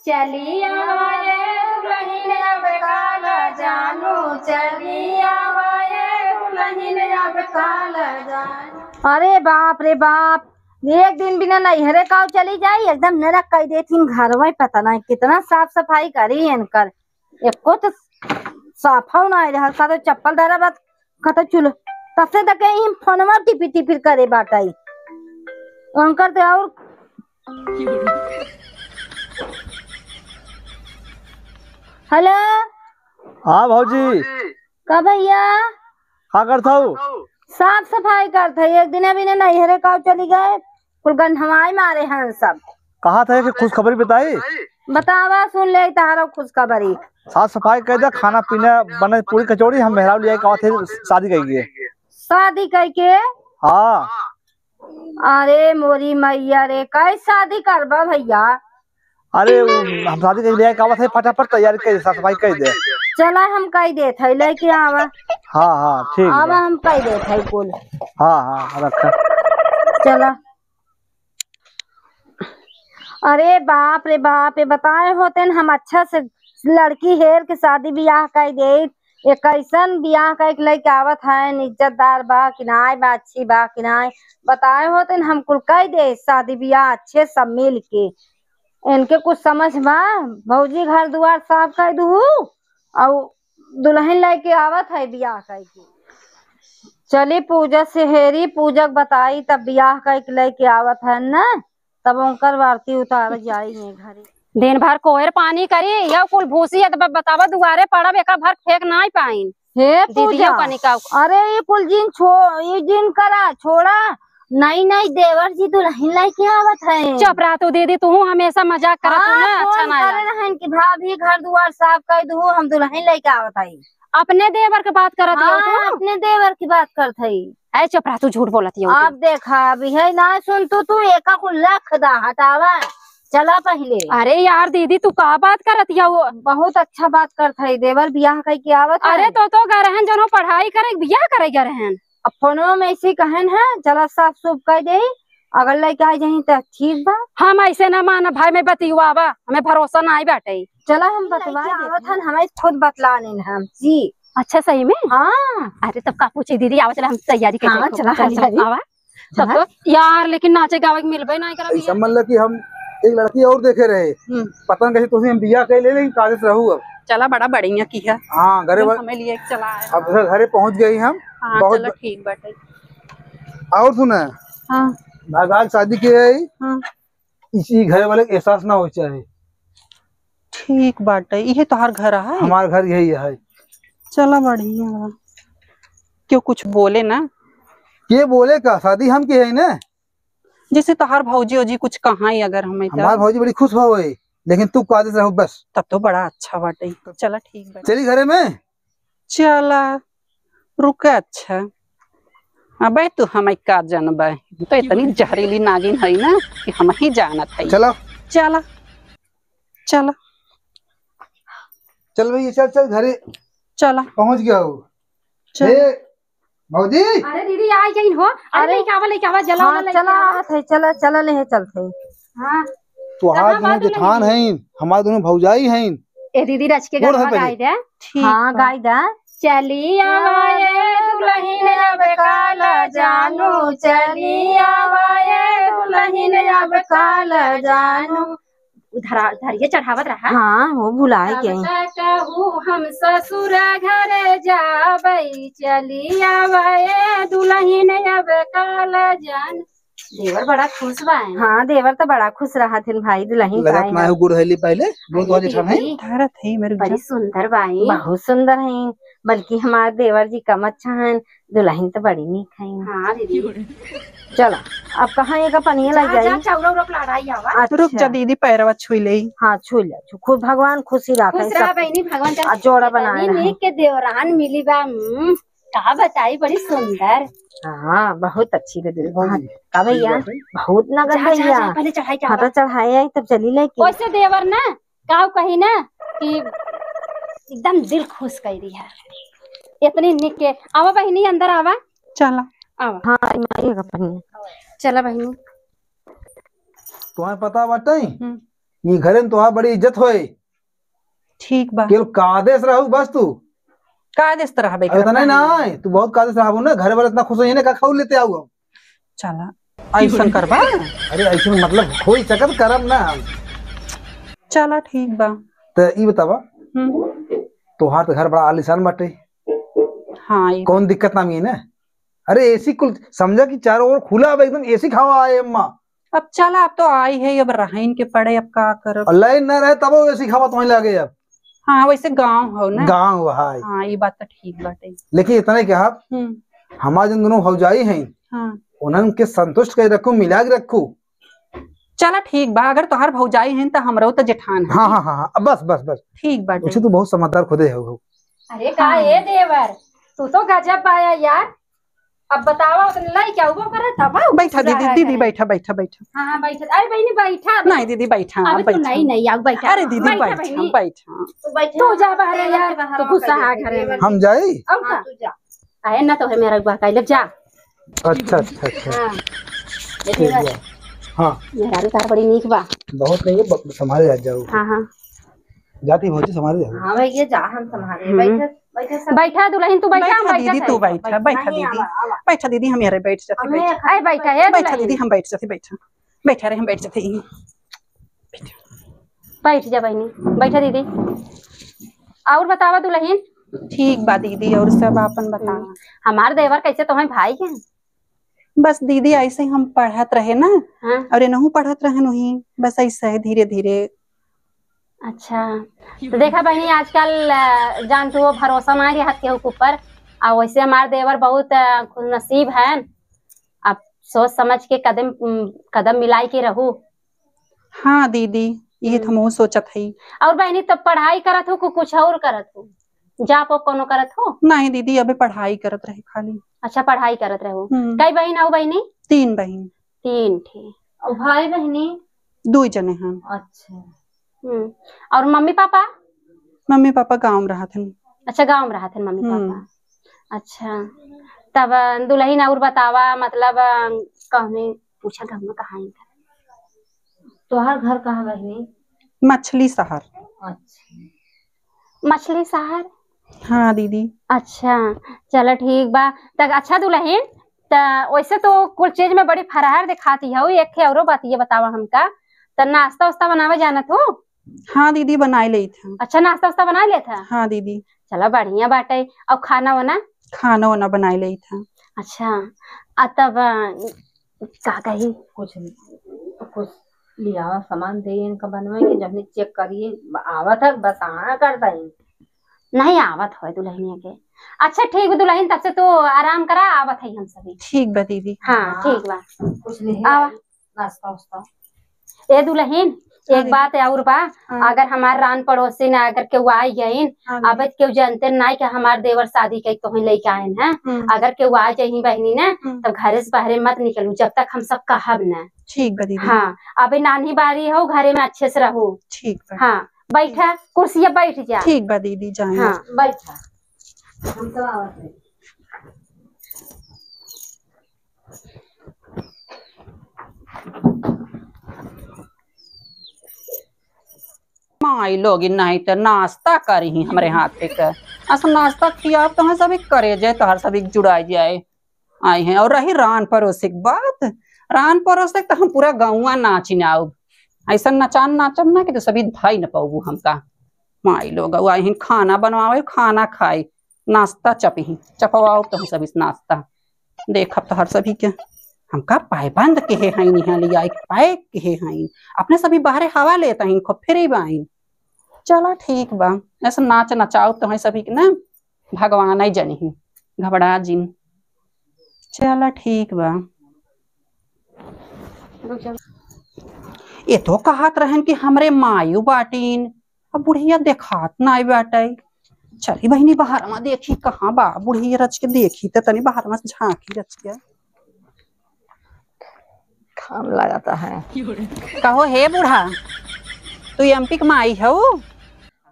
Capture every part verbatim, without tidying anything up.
चली आवा ए दुलहिन अब काला जानू, चली आवा ए दुलहिन अब काला जानू। अरे बाप रे बाप, एक दिन बिना नैहरे काउ चली जाई, एकदम नरक कइ देथिन घरवा। पता नाहीं कितना साफ सफाई करी इनकर, एको तो साफा नाहीं रहल, का तो चप्पल धरा बात, का तो चूल्हा, तब से तक यही फोनवा टिपी टिपी करे बाटइ। उनकर तो और हेलो। हाँ भौजी। का भैया? का करत हऊ? साफ सफाई करत है। एक दिन अभी ने नैहरे काउ चली गए, कुल गंधवाई मारे हैं सब। कहा था कि खुशखबरी बताई? बतावा, सुन ले तहारो खुशखबरी। साफ सफाई कर दे, खाना पीना बने, पूरी कचौड़ी, हम मेहरारू लियाई कहत है शादी कइके। शादी कइके? हाँ। अरे मोरी मैया रे, कई शादी करबा भैया? अरे, उ, हम शादी के लिए का बात है, फटाफट तैयारी कर, साफ सफाई कर दे। चला, हम कई देत है, लेके आवा। हाँ, हाँ, ठीक आवा, बा। हम कई देत है कुल। हाँ, हाँ, रखा। चला। अरे बाप रे बाप, ये बताए होते न हम अच्छा से लड़की हेर के शादी बियाह कर दे। ये कैसन बियाह कइके लइके आवत है, इज्जतदार बा कि नाय बा, अच्छी बा कि नाय, बताए होते न हम कुल कइ दे शादी बियाह अच्छे सब मिल के। इनके कुछ समझ बा? भौजी घर दुआर साफ कइ दुहू, अउ दुलहिन लइके आवत है बियाह कइके। चली पूजा से हेरी, पूजा के बताई, तब बियाह कइके लइके आवत है न, तब उनकर आरती उतार जाई है घरे। दिन भर कोयर पानी करी, यह कुल भूसी है, तब बतावा दुआरे पड़ब, एका भर फेंक नाई पाइन। हे दीदी, पूजा, कनिका। अरे ये कुल जिन छो-, ये जिन करा, छोड़ा। नहीं, नहीं, देवर जी दुलहिन लइके आवत है। चुप रह तू दीदी, तू हमेशा मजाक करत हू हाँ, ना, अच्छा फोन ना करे रहन कि भाभी घर दुआर साफ कइ दुहू, हम दुलहिन लइके आवत है। अपने देवर के बात करत हऊ हाँ, तू? अपने देवर की बात करत है। ऐ चुप रह, तू झूठ बोलत हऊ तू। अब देखा, अभी है ना सुन तू, तू एका कुल लख दा, हटावा। चला पहिले। अरे यार दीदी, तू का बात करत हऊ? बहुत अच्छा बात करत है, देवर बियाह कइके आवत है। अरे तो, तो गए रहन, जौन पढ़ाई करे, बियाह करे गए रहन। अब फोनवा में ऐसे कहन है, चला साफ सूफ कइ दे, अगर लइके आ जाई त ठीक बा। हम ऐसे ना मानब भाई, मैं बतियुआवा, हमें भरोसा नाई बाटे। चला हम बतवा आवत हन, हमें खुद बतलानिन हम जी। अच्छा सही में? हाँ। अरे तब का पूछे दीदी, आवा चला हम तैयारी कइके हाँ, खूब। चला, चला, हाली, चला, हाली। आवा। तब चला। तो यार, लेकिन नाचे गावे के मिलबे नाई करब ऐसा यार। मान ला कि हम एक लड़की और देखे रहे। हम्म। पता नहीं कैसे तुमसे हम बियाह कर ले, लेकिन कायदे से रहू अब। चला, बड़ा बढ़िया की है। हाँ, घरे तुम बा-, हमें लिए चला आए। अब घर, घरे पहुँच गई हम। हाँ, बहुत चलो ब-, ठीक बाटे। और सुना? हाँ। भागाल शादी के है। हाँ। इसी घर वाले के एहसास ना हो चाहे। ठीक बाटे, इहे तोहार घर है? हमार घर यही है। चला बढ़िया बा। क्यों कुछ बोले ना? के बोले का? शादी हम के है ना। जैसे तोहार भौजी ओजी कुछ कहाँ ही अगर हमें तो। हमार भौजी बड़ी खुश होए, लेकिन तू कायदे से रहो बस। तब तो बड़ा अच्छा बाटे। चला ठीक बाटे। चली घरे में। चला, रुका, अच्छा। अबे तू हमें का जानबे? तो इतनी जहरीली नागिन है ना कि हम ही जानत है। चला। चला, चला। चल भैया, चल, चल घरे। चला। पहुँच गया हो। चल। ए, भौजी। अरे दीदी, आ गई हो। अरे अरे। लइके आवा, लइके आवा, जला हाँ, वाला लइके चला आवा। आवत है, चला, चला ले चलते। हाँ। तोहार कहाँ दोनों बा जेठान दुलहिन? हैं, हमार दोनों भौजाई हैं। ए दीदी, रच के गोड़ गाना धर पहले। गाई दे। ठीक हाँ, बा। गाई दे। चली आवा ए दुलहिन अब काला जानू, चली आवा ए दुलहिन अब काला जानू। उधरा-, धरिए चढ़ावत रहा। हाँ, वो भुलाए तब गए। का कहू हम ससुर घर जाबई, चली आवा ए दुलहिन अब काला जानू। देवर बड़ा खुश बाएँ। हाँ, देवर तो बड़ा खुश रहत हन भाई, दुलहिन लगत पाए ना हैं। हो गुड़ धइली पहले, गुड़ अरे धइली ठाम है। दीदी, धरत है मेरे बड़ी जान। सुंदर बाएँ। बहुत सुंदर हैं, बल्कि हमार देवर जी कम अच्छा हैं, दुलहिन तो बड़ी नीक हैं। हाँ दीदी। चला, अब कहाँ एक पनिया जा, लग जा, जाई? चौरा उरा पे लड़ाई आवा। अच्छा। रुक जा दीदी, पैरवा छुई ले। हाँ, छुई ले, छुई। खूब भगवान खुशी राखे खुश रहा सब। बहिनी, भगवान का आ जोड़ा बनाए रहे। नीक के देवरान मिली बा, हम्म। का बताई, बड़ी सुंदर। हाँ, बहुत अच्छी बे दुल्हन। भौजी, का भैया? ठीक बात है। बहुत नगद जा, जा, भैया। जा, पहले चढ़ाई के हाँ, तो आवा। चढ़ाई आई, तब चली लेके। वैसे देवर ना, काऊ कही ना कि एकदम दिल खुश कर दी है। इतनी निक के। आवा बहिनी, अंदर आवा। चला। आवा। हाँ, आई माई का पहले। चला बहिनी। तुम्हें पता बाटे? हम्म। ई घरे में तोहार बड़ी इज्जत होए। ठीक बा। केवल कादेस रहू बस तू। कादेस त रहबे अब इतना करत ना बानी। आए, तू बहुत कादेस रहबू ना, घर वाले इतना खुश होइहैं ना, का खाऊ लेते आऊ हम। चला, ऐसन करबा? अरे ऐसन मतलब होई सकत करब ना हम। चला ठीक बा। त ई बतावा, हम्म। तोहार त घर बड़ा आलीशान बाटे। हाँ, ई कौन दिक्कत ना मिले ना? अरे एसी कुल समझा कि चारों ओर खुला, अब एकदम एसी क हवा आए अम्मा। अब चला, अब तो आई है, अब रहइन के पड़े, अब का करब? और लाइन ना रहे तब वो एसी क हवा तुम्हें लागे अब। हाँ, वैसे गाँव हो ना। गाँव हो, हाँ। हाँ, ई बात तो ठीक बाटे। लेकिन इतना ही कहा, हम्म। हमार जौन दोनों भौजाई हैं, हाँ। उन्हन के संतुष्ट कर रखू, मिला के रखू। चला ठीक बा, अगर तोहार भौजाई हैं त हमरो त जेठान है। हाँ, हाँ, हाँ, हाँ, अब बस, बस, बस। ठीक बाटे। वैसे तू बहुत समझदार खुदे हो। अरे का हाँ। ए देवर, तू तो गजब बाया यार। अब बतावा, उतने लाई क्या वो करे तब बैठा दीदी, दीदी, बैठा, बैठा, बैठा। हाँ, हाँ, बैठा। अरे बहिनी, बैठा, बैठा। नहीं दीदी, बैठा, अबे तू बैठा। नहीं, नहीं, आओ, बैठा। अरे दीदी, बैठा, बैठा, बहिनी। बैठा। तू बैठा। तू जा बाहर यार, तू गुस्सा आ घरे में। हम जाई? अब हाँ, का? तू जा। आए ना तो है मेरा बहकाई, ले जा। अच्छा, अच्छा, अच्छा। हाँ। ये ठीक देवर। बा। हाँ। मेहरारू तार बड़ी नीक बा। बहुत नहीं है, ब-, संभाले जात जाऊ। हाँ, हाँ। जाती भौजी संभाले जाऊ। हाँ भैया, जा हम संभाले। हम्म। बैठा, बैठा सब। बैठा दुलहिन, तू बैठा, हम बैठा बैठा दीदी, थे। तू बैठा, बैठा नहीं, दीदी। आवा, आवा। बैठा दीदी, हम यारे बैठ जाते, हमें बैठा। अरे बैठा, ए बैठा दुलहिन। दीदी, हम बैठ जाते, बैठा। बैठा रे, हम बैठ जाते ही। बैठ जा बहिनी, बैठा दीदी। और बतावा दुलहिन। ठीक बा दीदी, और सब आपन बतावा। हम्म। हमार देवर कैसे तोहई भाई हैं? बस दीदी, ऐसे ही हम पढ़त रहे ना, हाँ। और एनहू पढ़त रहन वही, बस ऐसे ही धीरे धीरे। अच्छा, तो देखा बहिनी, आजकल, अ, जान तू हो, भरोसा ना रहत केहू के ऊपर। और वैसे हमार देवर बहुत, अ, खुशनसीब हैं। अब सोच समझ के कदम, उम, कदम मिलाई के रहू। हाँ दीदी, ये तो हम्म। हमहू सोचत हई। और बहिनी, तब पढ़ाई करत हो कि कुछ और करत हो? Job वाब कोनो करत हो? नहीं दीदी, अबे पढ़ाई करत रहे खाली। अच्छा, पढ़ाई करत रहो। हम्म। कई बहिन हो बहिनी? तीन बहिन। तीन ठे। और भाई बहिनी? दुई जने हैं। अच्छा। हम्म। और मम्मी पापा? मम्मी पापा गाँव में रहत हन। अच्छा, गाँव में रहत हन मम्मी हम्म। पापा। अच्छा, तब, अ, दुलहिन और बतावा, मतलब, अ, कहने पूछा घर में कहाँ है? तोहार घर कहाँ बहिनी? मछली शहर। अच्छा। मछली शहर? हाँ दीदी। अच्छा, चला ठीक बा। त अच्छा दुलहिन, त वैसे तो कुल चीज में बड़ी फरहर दिखाती हऊ, एक ठे औरो बात ये बतावा हमका, त नाश्ता उस्ता बनावे जानत हो? हाँ दीदी, बनाए लेत हई। अच्छा, नाश्ता उस्ता बनाए लेत हई? हाँ दीदी। चला बढ़िया बाटे। और खाना वाना? खाना वाना बनाए लेत हई। अच्छा, आ तब, अ, का कही? कुछ नहीं, कुछ लियावा सामान दे इनका बनवे के, जब check करिए आवत है, बस हाँ कर दई। नहीं आवत होए दुलहिनिया के। अच्छा ठीक बा दुलहिन, तब से तू आराम करा, आवत है हम सभी। ठीक बा दीदी। हाँ, हाँ। ठीक बा। कुछ नहीं आवा। आई, नाश्ता उस्ता। ए दुलहिन, हाँ एक दीदी। बात और बा, हाँ। अगर हमार रान पड़ोसी ना अगर केहू आई गइन, हाँ दीदी। अब केहू जानते ना कि हमार देवर शादी कई तोहे लेके आए हैं, हम्म। अगर केहू आ जाई बहिनी ना, हम्म। तब घरे से बाहरे मत निकलू जब तक हम सब कहब ना। ठीक बा दीदी। हाँ, अबे नानी बारी हो, घरे में अच्छे से रहो। ठीक बा। हाँ, बैठा, कुर्सिया बैठ जा। ठीक बा दीदी, जाए। हाँ, बैठा। हम तो आवत है। माई लोगिन नहीं त नाश्ता करिही हमरे हाथे क। अस नाश्ता खियाब तो हम सभी करे जाए, तोहर सभी जुड़ा जाए। आई हैं। और रही रान परोसे के बात, रान परोसे के तो हम पूरा गौवा नाचिन आउब। ऐसा नचान नाचब ना कि तो सभी भाई न पाउबू हमका। माई लोग आई हैं खाना बनवावे, खाना खाई, नाश्ता चपही, चपवाओ तो हम सभी नाश्ता। देखब तोहर सभी के, हमका पायबंद केहे हईन, इहाँ ले आइके पैक केहे हईन, अपने सभी बाहरे हवा लेत हईन, खूब free बाइन। चला ठीक बा, ऐसे नाच नचाओ तोहई सभी के ना, भगवान ही जनिही, घबरा जिन। चला ठीक बा। ये तो कहत रहन कि हमरे मायू बाटिन, अब बुढ़िया देखात नाई बाटे। चली बहिनी, बहरवा देखी कहाँ बा बुढ़िया, रच के देखी त तनी बहरवा से झांकी रच के। घाम लागता है। कहो, हे बूढ़ा, तू एमपी के माई हऊ?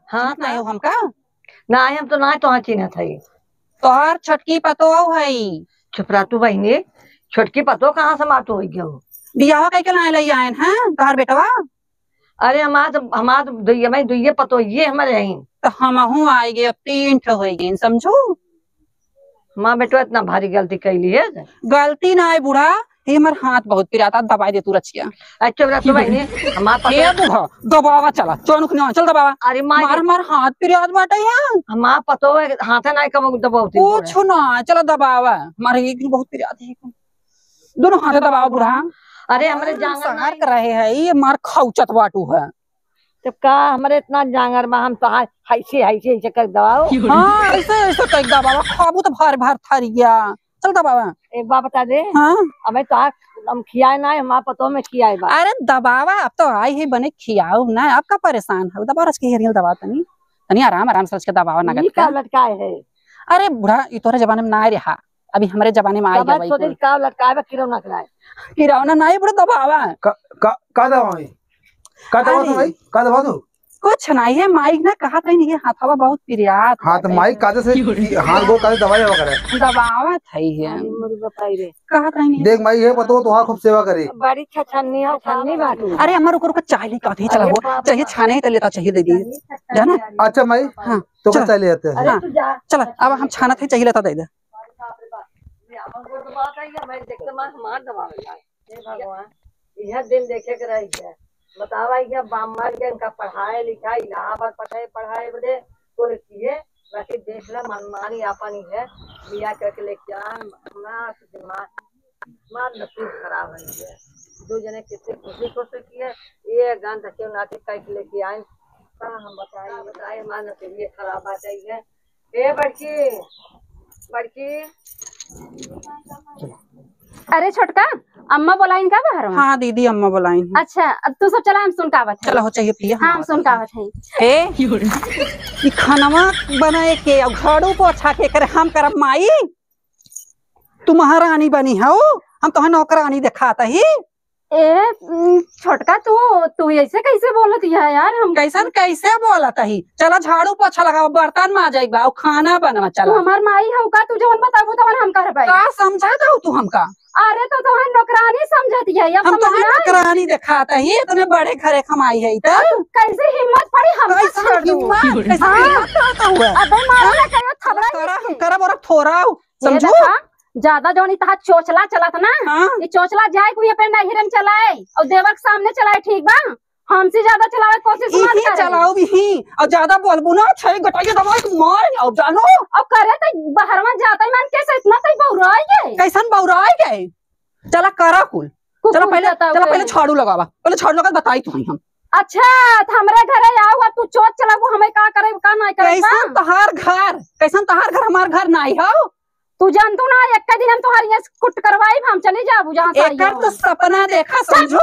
हाँ, चिन्हत नाई हो हमका? नाई, हम तो नाई तोहार चिन्हत हई। तोहार छोटकी पतोह हई। चुप रह तू बहिनी, छोटकी पतोह कहाँ से मार तू हो गयो? बियाह कइके नाई लई आयन, हैं, तोहार बेटवा? अरे हमार तो, हमार तो दुइये, भाई दुइये पतोहिये हमरे हईं। तो हमहू आइ गए, अब तीन ठो होइ गइन, समझू? हमार बेटवा इतना भारी गलती कैली है। गलती ना है बूढ़ा, ये हमार हाथ बहुत पिराता, दबाइ दे तू रचिया। अच्छा, रचिया बहिनी, हमार पतोह ये बूढ़ा, दबावा चला, चौनुक ना, चल दबावा। अरे माई मार, रे। हमार हाथ पिरात बाटे है। हमार पतोह हाथे ना कब दबावती कुछ ना, चला दबावा, हमार एक बहुत पिरात है। दोनों हाथे दबावा बूढ़ा। अरे हमरे जांगर सहर नहीं। कर रहे हैं, ये मार खौचत बाटू है। तब का हमरे इतना जांगर बा, हम तो हा-, हाइसे, हाइसे, हाइसे कर दबाओ। हाँ, ऐसे, ऐसे कर दबावा, खाबू तो भार, भार थरिया। चल दबावा। एक बात बता दे। हाँ। अबे तो आ-, हम खियाए ना, हमार पतोह में खियाए बा। अरे दबावा, अब तो आई है बने खियाऊ ना, अब का परेशान है? दबावा, रच के हेरियल दबावा तनी, तनी आराम, आराम से रच के दबावा ना ये का का। लटकाए है? अरे बूढ़ा, ये तोहरे जमाने में ना रहा, अभी हमरे जमाने में आ गया भाई सोचे कुल। का लटकाए बा, किरौना कराए। किरौना नहीं बूढ़ा, दबावा। का, का, का दबावे? का दबा अरे। तू भाई? का दबा तू? कुछ नहीं है, माइक ना कहत है नहीं, हाथवा बहुत पिरियात हाँ, तो बाटे। माइक कादे से, हाथ गोड़ कादे दबाई हवा करे। दबावत है ये। अरे मोरी बताई रे। कहत है नहीं। देख माई, ये पतोह तोहार खूब सेवा करे। बड़ी छछन्नी है, छन्नी बाटू। अरे अम्मा रुको, रुको, चाय लेके आते हैं, चला अरे हो। बाप रे। चाहिए छाने ही तो लेता, चाहिए दे दिए। जाना? अच्छा माई, हाँ, तो चला। चाय ले आते हैं। अरे हाँ, तू जा। चला, अब हम छानत है, चाहिए लेता दे दे। बाप रे बाप। ये अपन गोड़ दबावत है, ये मैं देखते मार, मार दबावे जाए। हे भगवान, यह दिन देखे के रह गया। बतावा, यह बाप मर गया, इनका पढ़ाए लिखाए, इलाहाबाद पढ़ाए, पढ़ाए बदे कुल किए, बाकी देख ला, मनमानी आपन ही है, बिया करके लेके आन, हमार दिमाग, हमार नसीब खराब है ये। दो जने कितने खुशी खुशी किए, ये गान धक्के नाचे करके लेके आए, का हम बताए, बताए, हमार नसीब ये खराब आ जाइए। ए बड़की, बड़की। अरे छोटका, अम्मा बोलाइन का बाहर में? हाँ दीदी, अम्मा बोलाइन। अच्छा, अब तू सब चला, हम सुन का आवत है। चला हो, चाहिए पिया, हाँ, हम हम सुन आवत का है। आवत है। ए, ई खानवा बनाए के और झाड़ू पोछा के करे हम करब माई? तू महारानी बनी हो, हम तोहे नौकरानी देखात ही। ए, उम, छोटका, तू, तू ऐसे कैसे बोलत हिया यार? हम कैसन कैसे बोलत ही? चला झाड़ू पोछा लगावा, बर्तन माजे बा, और खाना बनवा, तू चला। हमार माई हऊ का? तू जवन बताबू तवन हम करबै। का समझत हऊ तू हमका? अरे तो तोहन नौकरानी समझत हिया, अब हम समझ तोहन ना आई? नौकरानी देखात ही, इतने बड़े घरे कमाई है इधर। कैसे हिम्मत पड़ी हमका कैसन छोड़ दू? हिम्मत? कैसन हाँ। हिम्मत कहत हुआ? अबे मारा हाँ? ना कहियो थबड़ा करा, इसके। हम करब और थोड़ा ये समझू? देखा, ज्यादा जौन ई तहार चोचला चलत ना, हाँ। ई चोचला जाए कोई अपने नहिरन चलाए और देवर के सामने चलाए, ठीक बा? हमसे ज्यादा चलावे के कोशिश मत इही करे। चलाओ भी ही, और ज्यादा बोलबू ना, छई गटाइए दबाई के मार, और जानो। अब करे तो बहरवा जाता ही मन कैसे इतना तई बौराई गए? कैसन बौराई गए? चला करा कुल। कुकुर चला पहले, जाता चला हुए। पहले झाड़ू लगावा, पहले झाड़ू लगा बताई तू हम। अच्छा, तो हमरे घरे आओ, अब तू चोट चलाबू, हमें का करे, का नहीं करे, कैसन का? तोहार घर, कैसन तोहार घर, हमार घर नाई हो। तू जानतू ना, एक दिन हम तोहार यहाँ से कुट करवाई, हम चली जाबू जहाँ से आई एकर हो। तो सपना देखा, चुप। समझू?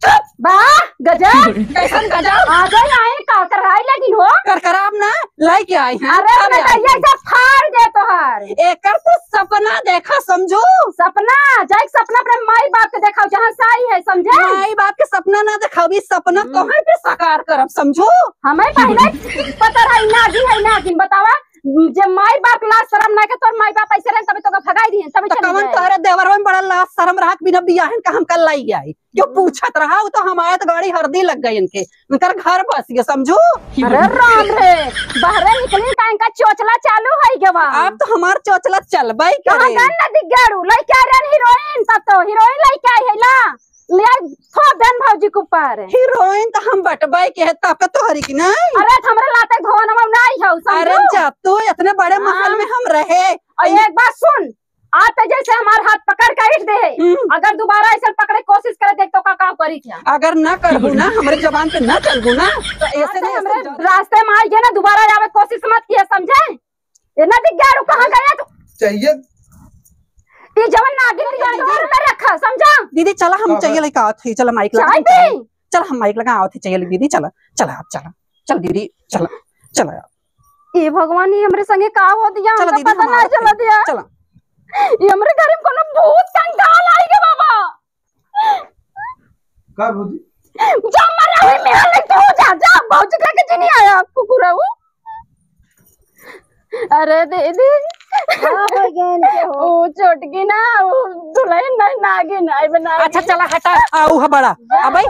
चुप। वाह, गजब। कैसन गजब? आ जाए, आए, का कराई लगिन हो? कर कराब ना, लेके आई हैं। अरे, सब अपने आई हैं। कहिया से फाड़ दे तोहार। एकर तो सपना देखा, समझू? सपना, जाए सपना अपने माई बाप के देखाओ, जहाँ से आई है, समझे? माई बाप के सपना ना देखाओ, ई सपना हम्म। तोहर के साकार करब, समझू? हमें पहले पता रहा, ई नागिन है, नागिन, बतावा। जे माई बाप लाज शरम ना के, तोर माई बाप ऐसे रहे, तभी तोका भगाई दिए, तभी तो चली कवन जाए। तोहरे देवरवा में बड़ा लाज शरम रहा कि बिना बियाहन का हमका लाई आई? जो पूछत रहा, वो तो हमारे तो गाड़ी हरदी लग गई इनके, उनकर घर बस गए, समझू? अरे राम रे, बाहरे निकली का इनका चोचला चालू है गवा। अब तो हमार चोचला चलबे कहाँ करे। गन नदी गाड़ू, लइके आ रहन हीरोइन, तब तो हीरोइन लइके आई है ला। ले आई, थोप देन भौजी के ऊपर। हीरोइन तो हम बटबे के है, तब का तोहरी की नहीं? अरे, त हमरे लाते धोनवा नहीं हौ, समझू? अरे जा तू, इतने बड़े हाँ। महल में हम रहे। और एक बात सुन, आज तो जैसे हमार हाथ पकड़ के ईट दे, हम्म। अगर दोबारा ऐसे पकड़े कोशिश करे, देख तो का, का करी क्या? अगर ना करबू ना, हमरे जबान पे ना चलबू ना, तो ऐसे आज से नहीं, ऐसे हमरे जा- रास्ते में आई गए ना, दोबारा आवे कोशिश मत किया, समझे? ए नदी गाड़ू कहाँ गया तू? चाहिए। ई जवन नागिन दीदी। गाड़ू अंदर रखा, समझा? दीदी, चला हम हाँ, चाहिए हाँ। लेके आवत ही, चला माइक लगा चाय हम चाहिए। पी? चला हम माइक लगा आवत ही, चाहिए ले दीदी, चला, चला आप चला, चल दीदी, चला, चला आप। ए भगवान, ये हमरे संगे का हो दिया, चला हमका दीदी, पता हम ना आवत चला ही, दिया। चला। ये हमरे घर में कोनो भूत कंकाल आई गे बाबा। का भौजी? जा मरा हुई मेरा ले तू जा, जा, भौजी के लेके जी नहीं आया, कुकुर है वो। अरे दीदी, का हो गया इनके हो? वो छोटकी ना, वो दुल्हन नहीं, नागिन है, बनाई। अच्छा, चला हटा, आऊ है बड़ा। अबे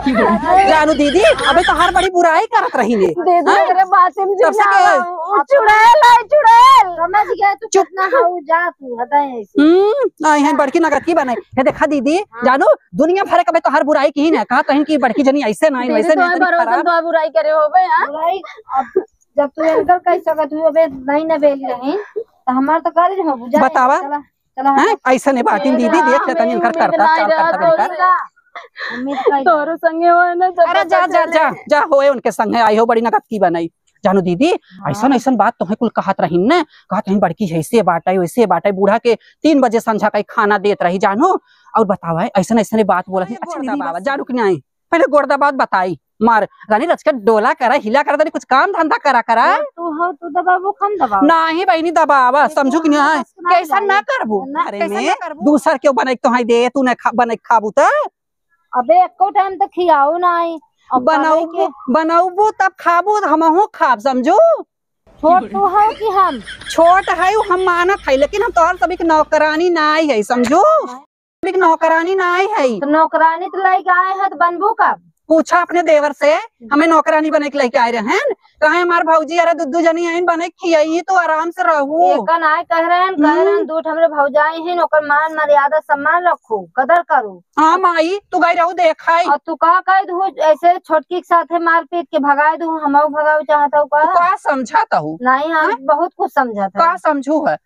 जानू दीदी, अबे तोहार बड़ी बुराई करत रही ने। दीदी, हाँ? अरे बातिम जी तब से ना, के वो चुड़ैल है, चुड़ैल। समझ गए तू, चुप। कितना हऊ जा तू, हटाए ऐसे। हम्म, आई है बड़की नगद की बनाई। ये देखा दीदी, हाँ। जानू, दुनिया भर के अबे तोहार बुराई की ना, कहा तहिन की बड़की जनी ऐसे ना, दीदी, वैसे ना, तोहार इतनी भरोसे खराब। तो बुराई करे होबे, हाँ? बुराई, अब जब तू इनकर कह सकत हूँ, अबे नहीं ना बेली रही, तो हमार तो कर जो बुझा बतावा। चला, चला, हैं? हटा। ऐसे नहीं बाटिन दीदी, देख ले तनी इनकर करता, चाल करता इनकर। उम्मीद का ही तोरो संगे हो ना, जब अरे जा, तक जा, चले। जा, जा, होए उनके संगे आई हो, बड़ी नगद की बनाई। जानू दीदी, हाँ। ऐसन, ऐसन बात तोहे कुल कहत रही न, कहत रही बड़की ऐसे बाटे, वैसे बाटे, बूढ़ा के तीन बजे संझा का खाना देत रही, जानू। और बतावा, ऐसन, ऐसन बात बोला थी। अच्छा गोड़ दीदी, दबावा, बस। जानू कि नहीं? पहले गोड़ दबावत बताई, मार, रानी रच के डोला करा, हिला करा, तनी कुछ काम धंधा करा, करा। गोड़ तू हो, तू दबाबू, हम दबाबू। नाही बहिनी, दबावा, ये समझू कि तू नहीं? बस ना कैसा ना जाए। करबू? ना। अरे कैसा में ना करबू? दूसर क्यों बने के तोहाई दे, तू ना खा, बने के खाबू त? अबे एको टाइम तो खियाऊ नाही। अब बनाऊ, बनाऊ तब खाबू, त हमहू खाब, समझू? छोट तू हो कि हम? छोट है, हम मानत है, लेकिन हम तोहर सभी के नौकरानी नाही है, समझू? एक नौकरानी ना आई है। तो नौकरानी तो लेके आए हैं, तो बनबू कब? पूछा अपने देवर से, हमें नौकरानी बने के लेके आए रहन। कहे हमार भौजी, अरे दुद्दू जनी आइन बने खियाई, तो आराम से रहू। एका नाय कह रहन, कह रहन, हम्म। दूठ हमरे भौजाई हैं, ओकर मान मर्यादा सम्मान रखू, कदर करू। हाँ माई, तू गई रहू देखाई। और तू का कह दू, ऐसे छोटकी के साथे मारपीट के भगाए दू, हमहू भगाऊ चाहत हूँ का? तू का समझत हूँ? नहीं, हम हाँ? बहुत कुछ समझत हूँ। का समझू है?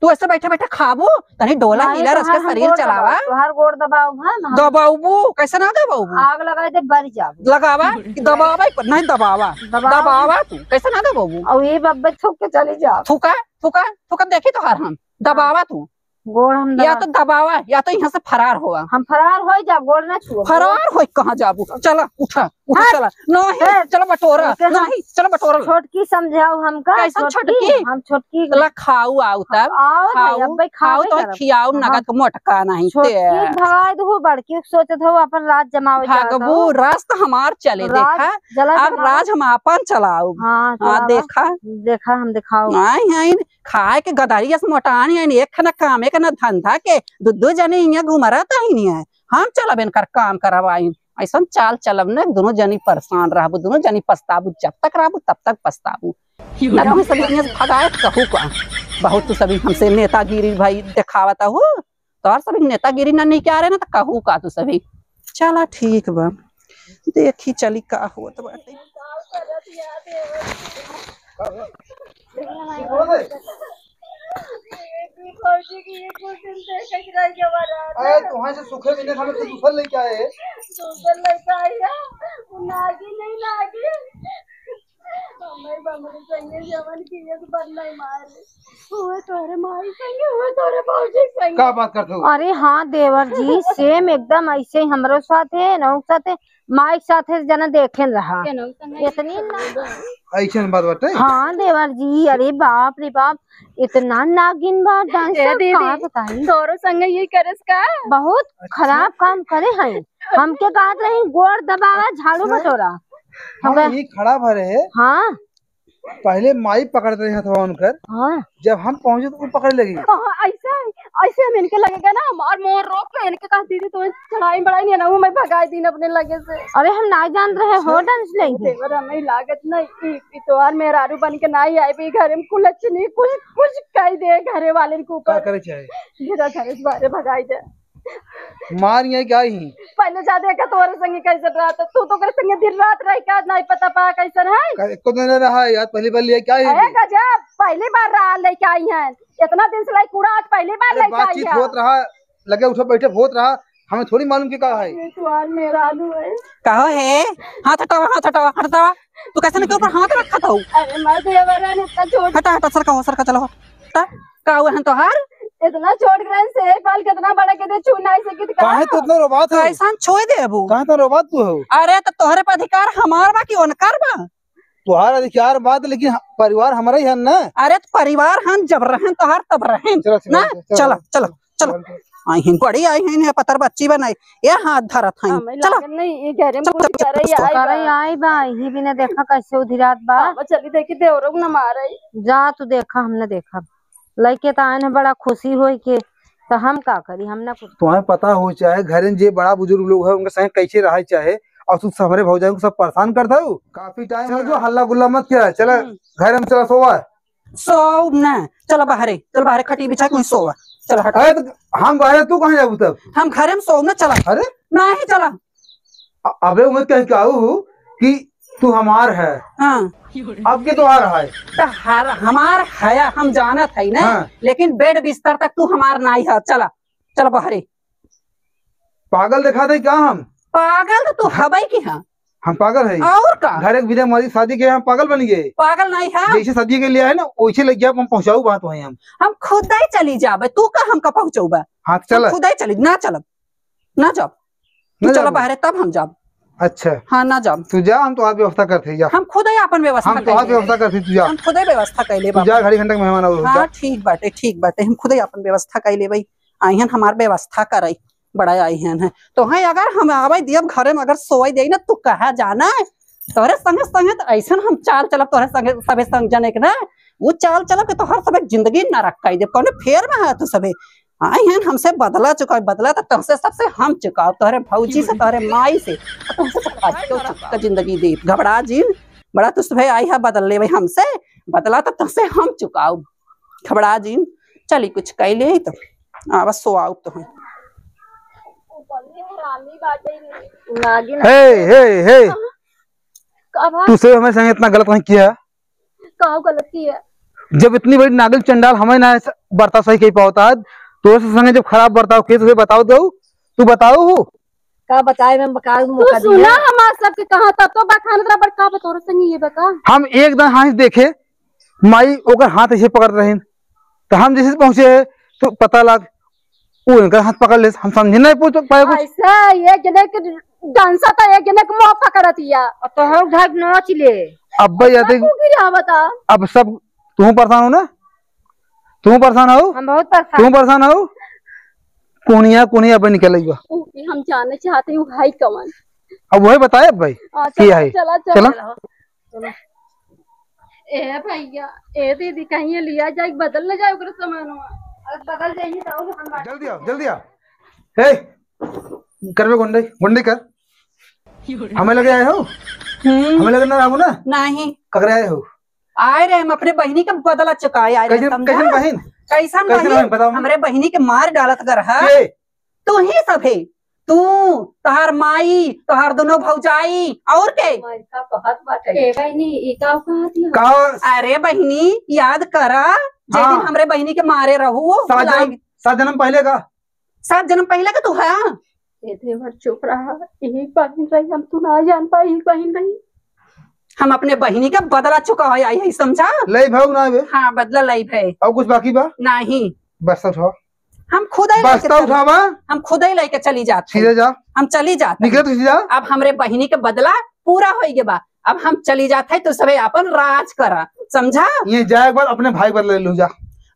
तू ऐसे बैठे बैठे खाबू, तनी डोला नहीं, हिला, रच के शरीर चलावा। तोहार गोड़ दबाऊ, हाँ, हम दबाऊबू, कैसे ना दबाऊबू? आग लगाई दे, बरी जाबू। लगावा, कि दबावा, पर नहीं दबावा। दबावा। दबावा तू, कैसे ना दबाऊबू? और ये बब्बे थूक के चली जाओ। थूका, थूका, थूका, देखी तोहार हम। दबावा तू। गोड़ हम या दबा तो दबावा, या तो यहाँ से फरार होवा। हम फरार होई जाब, गोड़ ना छुआ। फरार होई कहाँ जाबू? चला, उठा। उठा हाँ। चला। नहीं, हाँ। चलो बटोरा। ओके, हम नहीं, चलो बटोरा। छोटकी समझाओ हमका, कैसन छोटकी? छोटकी? हम छोटकी चला खाऊ आऊ तब। आओ भाई, खाऊ, अब भाई खाऊ खाबे तो करब। खियाऊ हाँ। नगद के मोटका नहीं छोटकी ते। भगाए दो, बड़की सोचत हो अपन राज जमावे जात हो। भागबू, राज तो हमार चले, राज देखा। जला अब जमाओ। राज हम आपन चलाऊ। हाँ, हाँ, चलावा। देखा। देखा, हम दिखाओ। नहीं, नहीं, खाए के गदरिया से मोटान है, एक ना काम, एक ना धंधा के, दू, दू जने इहाँ घुमरत ही नहीं है। हम चलब इनकर काम करवाई। ऐसन चाल चलब न, दुनो जनी परेशान रहबू, दुनो जनी पछताबू, जब तक रहबू तब तक पछताबू। ना तू सभी इहाँ से भगाए कहू का, बहुत तू सभी हमसे नेतागिरी भाई देखावत हो, तोहर सभी नेतागिरी ना निकारे ना तो कहू का तू सभी। चला ठीक बा, देखी चली का होत बाटे। भौजी की ये कुछ दिन देखे के रह गया हमारा। अरे, तुहां से सूखे बिना हमें तो दूसर लेके आए। दूसर लेके आई है। वो नागिन नहीं, नागिन। बम्बई, बम्बई संगे जवन की एक बार नहीं मारे। हुए तोरे माई संगे, हुए तोरे भौजी संगे। का बात करत हो? अरे हाँ देवर जी, same एकदम ऐसे ही हमरो साथ है, नौ साथ है। माई के साथे जना देखेन रहा। केनहू संगे इतनी ना। ऐसन बात बाटे? हाँ देवर जी, अरे बाप रे बाप, इतना नागिन बा dance, ए दीदी, का बताई? तोरो संगे यही करस का? बहुत अच्छा। खराब काम करे हैं। हमके कहत रही गोड़ दबावा, झाड़ू अच्छा। बटोरा। हाँ, हमका ये खड़ा भरे है। हाँ। पहले माई पकड़त रही हथवा उनकर, हाँ। जब हम पहुंचे तो वो पकड़े लगी। हाँ, ऐसे, ऐसे हम इनके लगेगा ना, हमार मोर रोक के इनके कहा, "दीदी, तुम्हें चढ़ाई बढ़ाई नहीं है ना, वो मैं भगाई दीन अपने लगे से।" अरे, हम ना जान रहे हो अच्छा। Dance नहीं। देवर, हमें लागत नहीं, ई, ई तोहार मेहरारू बन के ना ही आए, ई घर में कुलच्छनी, कुछ, कुछ कह दे घरे वाले के का ऊपर। करे चाहे? मेरा घर से बाहर भगाई दे। मार यहाँ क्या ही? पहले जा देखा तोरे संगे कैसे रहता, तू तो ओकरे संगे दिन रात रह के आज नहीं पता पा कैसन है। का-, एको दिन रहा है यार, पहली बार लिया क्या है अरे ये? गजब, पहली बार रहा लेके आई है, इतना दिन से लाई कूड़ा आज पहली बार अरे लेके आई बातचीत है। होत रहा, लगे उठे बैठे होत रहा, हमें थोड़ी मालूम कि का है। ये तो आज मेरा आलू है। कहो है, हाथ हटावा, हाथ हटावा, हटावा। तू कैसे ना के ऊपर हाथ रखत हो? अरे मैं देवर है, इतना छोट हटा, हटा, सरका हो, सरका, चलो, हटा। का हुआ है तोहार? इतना छोट ग्रहण से एक बाल कितना बड़ा के दे छू नहीं सकित का? काहे तो इतना रोबात हो? कैसन छुए देबू? काहे तो रोबात तू हो? अरे तो तोहरे पे अधिकार हमार बा कि उनकर बा? तोहार अधिकार बात, लेकिन ह-, परिवार हमारा ही है ना। अरे तो परिवार हम जब रहन तोहार तब रहन चलो, चलो, ना? चलो, चलो, चलो, चलो। चलो। आई हैं, बड़ी आई हैं, पतर बच्ची बनाई, ये हाथ धरत हैं। हमें चला। लागल नहीं, ये घरे में चल, कुछ चल, करे चल, आई बा। करे आई बा, ही बिना देखा कैसे उधिरात बा। हाँ, चली देखी देवरो न मारे। जा तू देखा, हम न देखब। लइके त आएन है बड़ा खुशी होई के, त हम का करी, हम ना कुछ। तुम्हें पता हो चाहे घरे में जे बड़ा बुजुर्ग लोग है, उनके संगे कैसे रहे चाहे, और तू हमरे भौजाई को सब परेशान करत हो। काफी टाइम हो जो हल्ला गुल्ला मत किया, चला हम्म। घर में चला सोवा। सोव ना, चला बाहरे, चल बाहरे खटिया बिछा के वहीं सोवा, चल हट। अरे तो हम बाहरे, तू कहाँ जाबू तब? हम घरे में सोव ना, चला। अरे नहीं चला। अ-, अबे उम्मीद कह के आऊ हूँ कि तू हमार है। हाँ। अब के तोहार है? तो हर, हमार है, हम जानत है ना, हाँ। लेकिन बेड बिस्तर तक तू हमार नाई है। चला, चल बाहरे। पागल दिखा दे क्या हम? पागल तो तू हबे की हाँ। हम पागल है? और का? घर एक बिना हमारी शादी के हम पागल बन गए। पागल नहीं है। जैसे शादी के लिए है ना, वैसे लग गया, हम पहुँचाऊ बात वहीं हम। हम खुद ही चली जाबे, तू का हमका पहुँचौबा? हाँ, हम चल। खुद ही चली, ना चलब, ना जाब। तू ना चला जाबो? बाहरे, तब हम जाब। अच्छा। हाँ, ना जाब। तू जा, हम तोहार व्यवस्था करते ही जा। हम खुद ही आपन व्यवस्था हम तोहार कर लेबे। व्यवस्था करते, तू जा। हम खुद ही व्यवस्था कर लेबे तू जा, आपन। घड़ी घंटा के मेहमान आओ, हाँ, जा। ठीक बाटे, ठीक बाटे, हम खुद ही आपन व्यवस्था कर लेबे। आई हन हमार व्यवस्था करई, बड़ा आई हन है। तो है अगर हम आवे दियब घरे में, अगर सोए देई ना, तू कहा जाना है, तोहरे संगे संगे तो ऐसन हम चाल चलब, तोहरे संगे सबे संग जने के ना, वो चाल चलब के तोहर सबे जिंदगी नरक कर देब। कौने फेर में है तू सबे? आई हन हमसे बदला चुकाओ, बदला तो तुमसे सबसे हम चुकाओ, तोहरे भौजी से, तोहरे माई से, और तुमसे तो आज के चुका जिंदगी दे। घबरा जिन, बड़ा तू सुबह आई है बदल लेवे हमसे, बदला तो तुमसे हम चुकाओ। घबरा जिन, चली कुछ कह ले तो, आ बस सो आओ तो हम। नागिन। हे, हे, हे। का बा? तू से हमारे संग इतना गलत नहीं किया। का गलत किया? जब इतनी बड़ी नागिन चंडाल हमें ना ऐसा बर्ताव सही कही पावता है, तो उसके संगे जब खराब बर्ताव किए तो उसे बताओ दो, तू बताओ हो। का बताए में का तू मौका सुना दिया? हमार सबके कहा था तो बखान रहा बड़ का बतौर संगे ये बता। हम एक दिन हाथ देखे माई ओकर हाथ ऐसे पकड़ रहे, तो हम जैसे पहुंचे तो पता लग वो इनकर हाथ पकड़ ले, हम समझे नहीं पूछ पाए कुछ। ऐसा एक जने के डांसा था, एक जने के मुंह पकड़त हिया। अब तो हम घर नोच ले। अब भाई आते तू गिरा बता। अब सब तू परेशान हो ना, तू परेशान हो, हम बहुत परेशान। तू परेशान हो। कोनिया कोनिया अब निकल आइबा। ओके, हम जाने चाहते हैं वो भाई कौन। अब वही बताए अब भाई हाँ, की चला, है। चला, चला। चला। ए भैया, ए दीदी, कहीं ये लिया जाए, बदल न जाए ओकरे सामानवा। अरे बदल जाइए तो और हम बात जल्दी आओ, जल्दी आओ। ए, करबे गुंडई, गुंडई कर। हमें लगे आए हो? हम्म। हमें लगे ना आबू ना? नहीं। ककरे आए हो? आए रहे हम अपने बहिनी के बदला चुकाए आए रहे, कैसन, समझा? कैसन बहिन? कैसन कैसन बहिन? बहिन? बताओ। हमरे बहिनी के मार डालत गरहा। के? तू ही सभे, तू, तोहार माई, तोहार दोनों भौजाई, और के? माई का कहत बाटे? ए बहिनी, ई का कहत हिया? का? अरे बहिनी, याद करा, जे हाँ। दिन हमरे बहिनी के मारे रहू, सात भुलाई जन्म, सात जन्म पहले का? सात जन्म पहले का तू है? ए देवर चुप रहा, यही बहिन रही, हम तू ना जान पाई, यही बहिन रही। हम अपने बहिनी का बदला चुका है, आई है, समझा? लई भाऊ ना बे। हाँ, बदला लई भाई। और कुछ बाकी बा? नहीं। बस उठाओ। हम खुद ही लेके बस्ता चली, उठावा। हम खुद ही लेके चली जात है। सीधे जा। हम चली जात है। निकल तू सीधा। अब हमरे बहिनी के बदला पूरा होई गे बा। अब हम चली जात है, तू सबे आपन राज करा, समझा? ये जाए के बाद अपने भाई के बदला ले लू जा।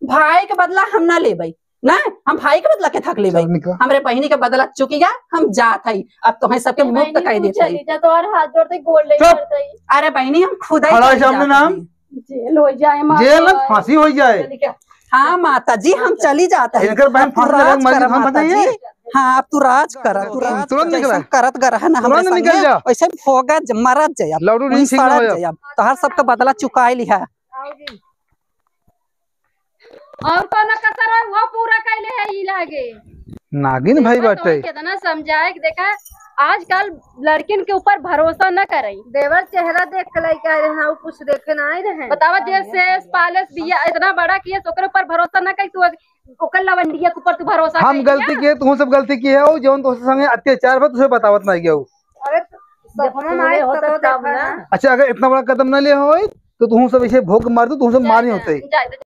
भाई के बदला हम ना लेबै, ना, हम भाई के बदला के थक लेबै। चल निकल। हमरे बहिनी के बदला चुकी गा, हम जात है। अब तोहे सबके मुक्त कह देत है। चली जा, तोहर हाथ जोड़ दे, गोड़ ले चुप। अरे बहिनी, हम खुद ही खड़ा है चली सामने जात नाम। है। जेल हो जाए, माँ जेल, का। फांसी हो जाए। चली क्या? हाँ माता जी, हम चली जात है। इनकर बहन अब तू फांसी लगा राज मर गई, करा हम माता बताइए। जी। हाँ, अब तू राज करा, तू तुरंत, राज तुरंत निकला। जैसन करत गरहा ना हमरे तुरंत निकल संगे, जा। वैसे भोगा ज-, मरत जाए अब। लौटू वहीं नहीं ठीक ना सड़त हो। जाए अब। तोहार सबका बदला चुकाए लिहा। और कौनो कसर है, वो पूरा कैले है ई लागे। नागिन भाई देखा तो बाटे। कितना समझाए कि देखा, आजकल लड़किन के ऊपर भरोसा न करे। देवर चेहरा देख के लइका रहे, हाँ, वो कुछ देखे ना आए रहे। बतावा, जे सेस पालेस बिया इतना बड़ा किए, ओकरे ऊपर भरोसा न करी, तू ओकर लवंडिया के ऊपर तू भरोसा हम करी गलती ना। किए, तू सब गलती किए हो, जौन तोसे संगे अत्याचार बा, तुसे बतावत ना गया हो। अरे, सपना में आए होता तब तब देखा ना। ना। अच्छा, अगर इतना बड़ा कदम ना ले हो, तो तू सब ऐसे भोंक मार दो, तू सब मार नहीं होते। जाए दे।